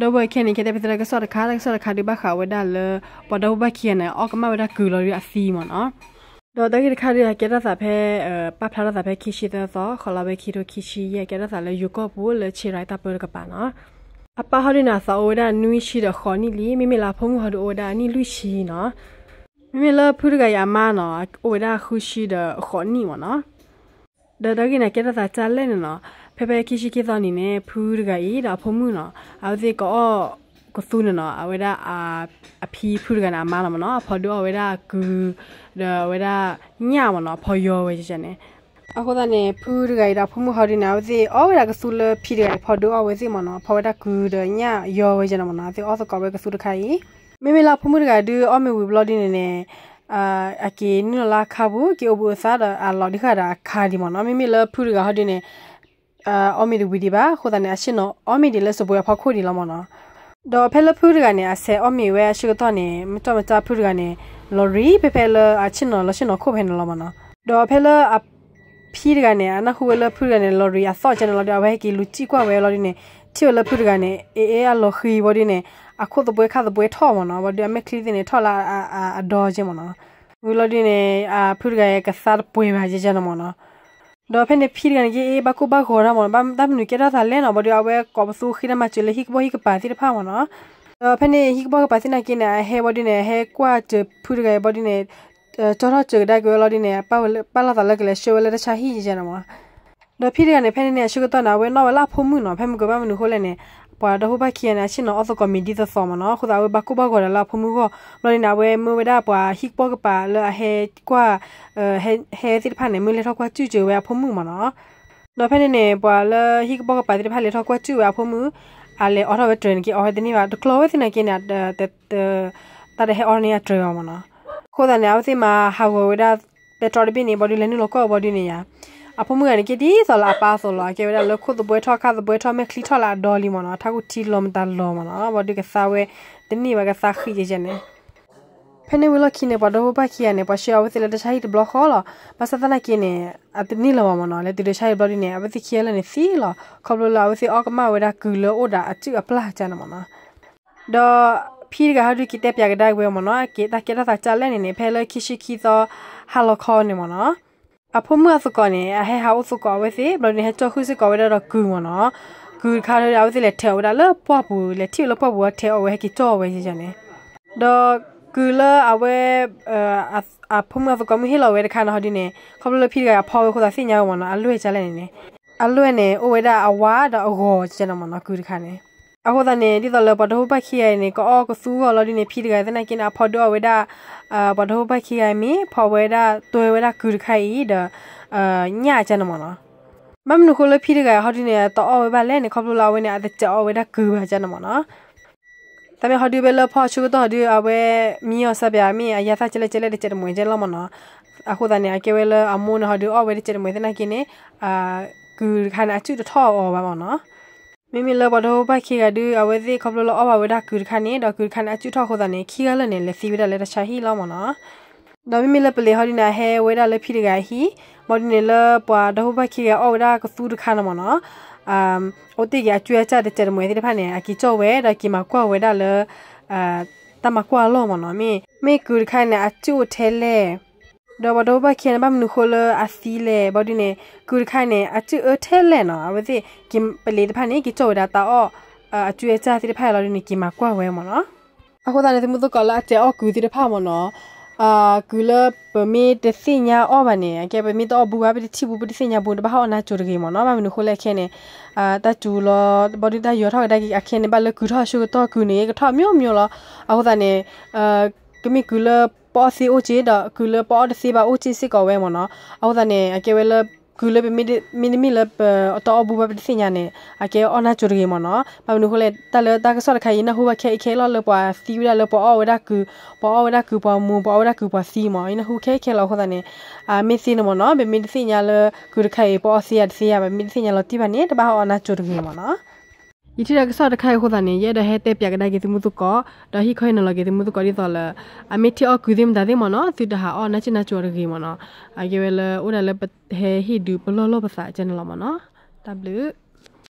ဒီပုၢ်ဝဲၢ်ခဲန့ၣ် ကတဲပသရၣ်ကစီၣ်တခါ, တၢ်ကစီၣ်တခါဒုးဘၣ်ဃးဝဲဒၣ်လၢ ပှၤဒီပုၢ်ဘၣ်ခံဂၤန့ၣ် အီၣ်ကမၣ်ဝဲဒၣ်ကုၤလီၤဒုးအသံမ့ၢ်နီၤ. ဒီးတၢ်ဂ့ၢ်တခါဒုး အကဲထီၣ်သးဖဲ ပာ်ဖျါထီၣ်သးဖဲခံဆံသၢသီ ဃီလါဝဲခံထိခံဆံယဲၢ် ကဲထီၣ်သးလၢယိၤကီၢ်ပူၤလၢဆ့ရၤတၢ်ပၢတကပၤနီၤ. အပၢ်ဟီဒုးန့ၣ် အသးအိၣ်ဝဲဒၣ်နွံဆံဒီးဃိးနံၣ်လံ, မ့မ့ၢ်လၢအဖိမုၣ်ဟီဒုးအိၣ်ဝဲဒၣ်အနံၣ်လွံၢ်ဆံနီၤ. မ့မ့ၢ်လၢဖုတဂၤအံၤအမါနီၤ အိၣ်ဝဲဒၣ်ဃုဆံဒီးဃိးနံၣ်မ့ၢ်နီၤ. ဒီးတၢ်ဂ့ၢ်န့ၣ် ကဲထီၣ်သးဒ်လဲၣ်န့ၣ်နီၤ, ဖဲဖဲခံဆံခံသီနံၤန့ၣ် ဖုတဂၤအံၤဒီးအဖိမုၣ်နီၤ အဝဲသ့ၣ်ကအီၣ်ကသူန့ၣ်နီၤ, အဝဲဒၣ် အဖံဖုတဂၤန့ၣ် အမါလီၤမ့ၢ်နီၤ, အဖီဒုးအီၣ်ဝဲဒၣ်ကုၤ ဒီးအဝဲဒၣ်ညၣ်မ့ၢ်နီၤ, အဖီယီၤဝဲန့ၣ်. အဃိသတးန့ၣ် ဖုတဂၤအံၤဒီးအဖိမုၣ်ဟီဒုးန့ၣ် အဝဲသ့ၣ်အီၣ်ဝဲဒၣ်ကသူလၢဖံတဂၤအံၤဖီဒုးအီၣ်ဝဲသ့ၣ်မ့ၢ်နီၤ, ဖီဝဲဒၣ်ကုၤဒီးညၣ်ယီၤဝဲန့ၣ်မ့ၢ်နီၤ, အဝဲသ့ၣ်အီၣ်သကိးဝဲကသူတခါအံၤ. မ့မ့ၢ်လၢအဖိမုၣ်တဂၤဒုးအီၣ်မ့ၤဝံၤဘျီဒုးန့ၣ်န့ၣ် အက့ၤနုာ်လီၤလၢအခါပူၤ က့ၤအိၣ်ဘှံးအိၣ်သါဒီးအလီၤဒံးဃာ်ဒီးအခါဒံးမ့ၢ်နီၤ. မ့မ့ၢ်လၢဖုတဂၤဟီဒုးန့ၣ် အီၣ်မ့ၤတဝံၤဒံးဘၣ်, အဃိသတးန့ၣ် အဆ့ၣ်နီၤအီၣ်မ့ၤဒံးလၢစပွဲအဖီခိၣ်ဒံးလီၤမ့ၢ်နီၤ. ဒီးဖဲလၢဖုတဂၤန့ၣ် အဆဲးအီၣ်မ့ၤဝဲအဆၢကတီၢ်န့ၣ် မ့ၢ်ကၠီၣ်မ့ၢ်ကၠၢ်ဖုတဂၤန့ၣ် လီၤရံ ဖဲဖဲလၢအဆ့ၣ်နီၤလီၤဆ့ၣ်နီၤခိၣ်ဖဲန့ၣ်လီၤမ့ၢ်နီၤ. ဒီးဖဲလၢအ ဖံတဂၤန့ၣ် အနၢ်ဟူဝဲလၢဖုတဂၤန့ၣ် လီၤရံအသီၣ်ကဲန့ၣ်လီၤဒီး အဝဲဟဲက့ၤလူၤစံၣ်ကွၢ်ဝဲလီၤဒုးန့ၣ် ထံၣ်ဝဲလၢဖုတဂၤန့ၣ် အ့ၣ်အ့ၣ်အလီၤဃံဘီဒုးန့ၣ် အခိၣ်သဘှဲခါသဘှဲထီၣ်မ့ၢ်နီၤ, ဘီဒုးအမဲာ်ချံသ့ၣ်န့ၣ် ထီၣ်လၢအဒီကဲမ့ၢ်နီၤ. ဝံၤလီၤဒုးန့ၣ် ဖုတဂၤကသါတပှဲၤဘၣ်ကဲကဲန့ၣ်မ့ၢ်နီၤ. ဒီးဖဲန့ၣ်ဖံတဂၤန့ၣ်က့ ဘၣ်ကိၢ်ဘၣ်ဂီၤတၢ်မ့ၢ်နီၤ, ဘၣ်တၢ်မနုၤကဲထီၣ်သးလဲၣ်နီၤ, ဘီဒုးအဝဲကိးပသူဃ့တၢ်မၤစၢၤလၢဟံၣ်ကဘီၣ်ဟံၣ်ကပၤသ့ၣ်တဖၣ်မ့ၢ်နီၤ. ဒီးဖဲန့ၣ် ဟံၣ်ကဘီၣ်ကပၤသ့ၣ်နာ်က့န့ၣ် အဟဲဘီဒုးန့ၣ် အဟဲကွၢ်စၢၤဖုတဂၤအံၤဘီဒုးန့ၣ် ကၠီထီၣ်စၢၤကဒါက့ၤဝဲလီၤဒုးန့ၣ် ပာ်လီၤသးလၢကလဲၤဆှၢဝဲလၢတၢ်ဆါဟံၣ်ကဲကဲန့ၣ်မ့ၢ်နီၤ. ဒီးဖံတဂၤန့ၣ် ဖဲန့ၣ်န့ၣ် အဆၢကတီၢ်န့ၣ် အဝဲနီၣ်ဝဲလၢအဖိမုၣ်နီၤ, ဖဲမုၢ်ကဘၣ်မနုၤအဃိလဲၣ်န့ၣ် ပှၤဒီဖိပၢ်ခံဂၤန့ၣ် အဆ့ၣ်နီၤအီၣ်သကိးမ့ၤဒ်သိးသိးမ့ၢ်နီၤ, အဃိသတးအဝဲဘၣ်ကိၢ်ဘၣ်ဂီၤဒီးလၢအဖိမုၣ်အဂီၢ်, ဘျီဒုးန့ၣ် အဝဲမၢဝဲဒၣ်ပှၤဟံၣ်ကဘီၣ်ကပၤလၢအဟဲကွၢ် ဟဲသ့ၣ်တဖၣ်န့ၣ် မၢလဲၤထီၣ်ကွၢ်စူၣ်စၢၤဝဲအဖိမုၣ်မ့ၢ်နီၤ. ဒီးဖဲန့ၣ်န့ၣ် ပှၤလၢဟံၣ်ကဘီၣ်ကပၤသ့ၣ်တဖၣ်လဲၤထီၣ်ကွၢ်စူၣ်ဝဲအဖိမုၣ်, အလဲၤအိးထီၣ်ဝဲတြဲၤန့ၣ်က့ အိးဝဲတန့ၢ်ဘၣ်, တကျီဝဲသ့ၣ်နာ်က့န့ၣ် တၢ်တဟဲအိးန့ၢ်အတြဲၤဘၣ်မ့ၢ်နီၤ. အဃိသတးန့ၣ် အဝဲသ့ၣ်မၤဟးဂီၤဝဲဒၣ် ပဲတြီတဘ့ၣ်န့ၣ် ဘီဒုးလဲၤနုာ်လီၤကွၢ်ဘီဒုးန့ၣ်ယါ, အဖိမုၣ်ဂၤန့ၣ်က့ ဒ်သိးလၢအပၢ်အသိးလီၤ, အကဲဝဲဒၣ်လၢခိၣ်သဘှဲထီၣ်ခါသဘှဲထီၣ် မဲာ်ချံထီၣ်လၢအဒီလံမ့ၢ်နီၤ, ထးခိၣ်ထံလီၤမတၤလီၤမ့ၢ်နီၤ, ဘီဒုးကသါဝဲတန့ၢ်ဘၣ် ကသါဃံကဲကဲန့ၣ်. ဖဲန့ၣ်ဝံၤလီၢ်ခံန့ၣ် ပှၤဒီဖိပၢ်ခံဂၤန့ၣ် ပှၤဆှၢအဝဲသ့ၣ်လၢတၢ်ဆါဟံၣ်တဘျီဃီလီၤ. ဘၣ်ဆၣ်သနာ်က့န့ၣ် အတန့ၢ်လၢၤဘၣ်မ့ၢ်နီၤ, လဲၤတုၤတၢ်ဆါဟံၣ်ဘျီဒုးန့ၣ် အဝဲသ့ၣ်ခံဂၤလၢာ်န့ၣ်သံလီၤ, ခီဖျိလၢအဝဲသ့ၣ်အီၣ်ကမၣ်ဝဲဒၣ်ကုၤလၢအိၣ်ဒီးအစုၣ်အပျၢ်ကဲန့ၣ်မ့ၢ်နီၤ. ဒီးဖံတဂၤဟီဒုးက့ၤတဲပၠးကဒါက့ၤဝဲမ့ၢ်နီၤ, က့ၤတၢ်ကဲထီၣ်သးကၢ်လဲၣ်န့ၣ်န့ၣ် ဖဲလၢခံဆံခံသီ ဟါလီၤခီန့ၣ်မ့ၢ်နီၤ. အဖိမုၣ်အသကိးန့ၣ် အဟဲဟးအိၣ်သကိးအဝဲသ့ၣ် ဘျီဒုးန့ၣ် ဟဲကၠီၣ်ဃုာ်စ့ၢ်ကီးဝဲဒၣ်ဒီးကုၤမ့ၢ်နီၤ. ကုၤတခါဒီး အဝဲသ့ၣ်လဲၤထဲးအီၣ်ဝဲဒၣ်လၢပှၢ်ပူၤ, လဲၤထံၣ်ဝဲလၢပှၢ်ပူၤ အထဲးအီၣ်ဝဲ ဟဲက့ၤကၠီၣ်ဝဲန့ၣ်. ဒီးကုၤလၢအဝဲ အဖိမုၣ်အသကိးမုၣ်ဟ့ၣ်လီၤဝဲတခါန့ၣ်ဟီဒုးန့ၣ် ခီဖျိလၢဖံတဂၤအဖီဝဲအဃိသတးသ့ၣ်ညါဝဲမ့ၢ်နီၤ, အလွဲၢ်ကလဲၣ်န့ၣ်န့ၣ်, အလွဲၢ်န့ၣ် အိၣ်ဝဲဒၣ်အဝါဒီးအဂီၤကဲန့ၣ်မ့ၢ်နီၤ, ကုၤတခါန့ၣ်. အဃိသတးန့ၣ် ဒ်သိးလၢပှၤဒီဖိပၢ်ခံဂၤအံၤန့ၣ် ကအီၣ်ကသူအဂီၢ်လီၤဒုးန့ၣ် ဖံတဂၤသနာ်က့န့ၣ် အဖီဒုးအီၣ်ဝဲဒၣ် ပှၤဒီဖိပၢ်ခံဂၤအံၤမ့ၢ် ဖီဝဲဒၣ် တွဲဝဲဒၣ်ကုၤတခါအံၤဒီး ညၣ်ကဲန့ၣ်မ့ၢ်နီၤ. ဘၣ်မနုၤဃိလၢဖံတဂၤဟီဒုးန့ၣ် တအီၣ်ဝဲဘၣ်လဲၣ်န့ၣ် ခီဖျိလၢအဝဲန့ၣ် အတစဲးအီၣ်ဝဲဒၣ်ကုၤဘၣ်ကဲန့ၣ်မ့ၢ်နီၤ. တၢ်မ့ၢ်ဟီဒုးဖဲလၢဖီအဆၢကတီၢ်ဟီဒုး အဝဲမံအီၤစၢ်ပၠး မ့ၢ်အယါသၣ်ကဲလဲၣ်ကဲလဲၣ် တစဲးတမှဲးကဲလီၤမ့ၢ်နီၤ. အဃိသတးန့ၣ် အကဲဝဲလၢအမိၢ်န့ၣ်ဟီဒုးအီၣ်ဝဲတစဲးတမှဲးသနာ်က့န့ၣ် ကုၤတခါန့ၣ် အစုၣ်တထီၣ်အီၤဘၣ်မ့ၢ်နီၤ. မ့မ့ၢ်လၢပှၤဒီဖိပၢ်ခံဂၤဒုး အဝဲသ့ၣ်ခီဖျိလၢအီၣ်ဘၣ်ဝဲဒၣ်ကုၤတခါန့ၣ် ဒီးကုၤတခါန့ၣ် အစုၣ်ထီၣ်အဃိသတးန့ၣ် ခံဂၤလၢာ်န့ၣ် လဲၤသံဝဲဒၣ်လၢတၢ်ဆါဟံၣ်လီၤမ့ၢ်နီၤ. ဒီးမ့မ့ၢ်လၢပလံၤဟီဒုးန့ၣ် အဟဲဝဲဒၣ်လၢဖံတဂၤအဟံၣ်, ဘၣ်ဒုးန့ၣ် လၢပှၤဒီဖိပၢ်ခံဂၤအီၣ်ဝဲဒၣ်ကသူတခါန့ၣ်မ့ၢ်နီၤ, အိၣ်တ့ၢ်က့ၤအစုအစၢ်တစဲးတမှဲးသ့ၣ်တဖၣ်န့ၣ် အက့ၤကၠီၣ်ဝဲ ဒီးက့ၤမၤကွၢ်ဝဲဒၣ်လၢ တၢ်မၤကွၢ်အလီၢ်မ့ၢ်နီၤ. မ့ၢ် မ့ၢ်ကုၤတခါန့ၣ် အစုၣ်အိၣ်ထဲလဲၣ်, ဒီးပှၤဒီဖိပၢ်ခံဂၤန့ၣ် ဘၣ်မနုၤဃိလၢအသံလဲၣ်, ဘၣ်ဒုးန့ၣ် ကုၤတခါန့ၣ် အစုၣ်အၢထဲလဲၣ်နီၤ. အဝဲသ့ၣ် ပလံၤတဖၣ်န့ၣ် က့ၤကၠီၣ်ဝဲဒၣ်တၢ်အီၣ် အစုအစၢ်သ့ၣ်တဖၣ်လီၤဒုးန့ၣ် က့ၤမၤကွၢ်ဝဲမ့ၢ်နီၤ. အဃိသတးန့ၣ် သုမုၣ်သကိးလၢအစဲးအီၣ်ကုၤသ့ၣ်တဖၣ်မ့ၢ်နီၤ, ကုၤလၢပမ့ၢ်တသ့ၣ်ညါအီၣ်ဘၣ်န့ၣ် အကဲပမ့ၢ်တအီၣ်ဘူးဘၣ် ပတထံၣ်ဘူး ပတသ့ၣ်ညါဘူး တဘၣ်ဟးအီၣ်နါစိၤတဂ့ၤမ့ၢ်နီၤ. ဘၣ်မနုၤဃိလဲၣ်ခဲန့ၣ် တၢ်စူၤလီၤ ဘၣ်ဒုးတၢ်ယီၤထီၣ်ကဒါက့ၤအခဲန့ၣ် ဘၣ်လၢကုၤထီၣ်အဆၢကတီၢ် ကုၤန့ၣ် ကထီၣ်အမျိုးမျိုးလီၤ. အဃိသတးန့ၣ် ကမ့ၢ်ကုၤလၢပအီၣ်သ့အိၣ်က့ၤ ဒီးကုၤလၢပအီၣ်တသ့ဘၣ်အိၣ်က့ၤစ့ၢ်ကီးဝဲမ့ၢ်နီၤ. အဃိသတးန့ၣ် အကဲဝဲလၢ ကုၤလၢပမ့ၢ်တမ့ၢ်လၢပတအီၣ်ဘူးဘၣ်ပတသ့ၣ်ညါန့ၣ် အကဲအီၣ်နါစိၤတဂ့ၤမ့ၢ်နီၤ. ဘၣ်မနုၤဃိလဲၣ် တၢ်လၢတၢ်ကစီၣ်တခါအံၤ ယနၢ်ဟူဘၣ်ခဲအံၤခဲအံၤလီၤ လၢပှၤသံဝဲဒၣ်လၢပှၤအီၣ်ဝဲဒၣ်ကုၤ, ပှၤအီၣ်ဝဲဒၣ်ကုၤပှၤမူၤ ပှၤအီၣ်ဝဲဒၣ်ကုၤပှၤသံမ့ၢ် ယနၢ်ဟူခဲခဲလီၤ. အဃိသတးန့ၣ် မ့ၢ်သ့န့ၣ်မ့ၢ်နီၤ ပမ့ၢ်တသ့ၣ်ညါလၢ ကုၤတခါအံၤ ပအီၣ်သ့ဧါတသ့ဧါ ပမ့ၢ်တသ့ၣ်ညါလီၤတံၢ်ဘၣ်န့ၣ် တဘၣ်ဟးအီၣ်နါစိၤတဂ့ၤမ့ၢ်နီၤ. ယထံၣ်တၢ်ကစီၣ်တခါအံၤအဃိသတးန့ၣ် ယအဲၣ်ဒိးဟဲတဲပၠးကဒါက့ၤသုမုၣ်သကိး ဒီးဟ့ၣ်ခီဟ့ၣ်နီၤလီၤက့ၤသုမုၣ်သကိးဒ်သိးလၢ အမ့ၢ်ထံၣ်အီၣ်ကုၤသ့ၣ်မတၤသ့ၣ်မ့ၢ်နီၤ သုတဟးအီၣ်နါစိၤနါစိၤတဂ့ၤမ့ၢ်နီၤ. အကဲဝဲလၢအိၣ်ဒၣ်လၢပဟဲဟ့ၣ်ဒုးပလီၢ်လိာ်ပသးကဲန့ၣ်လီၤမ့ၢ်နီၤ. တၢ်ဘျုး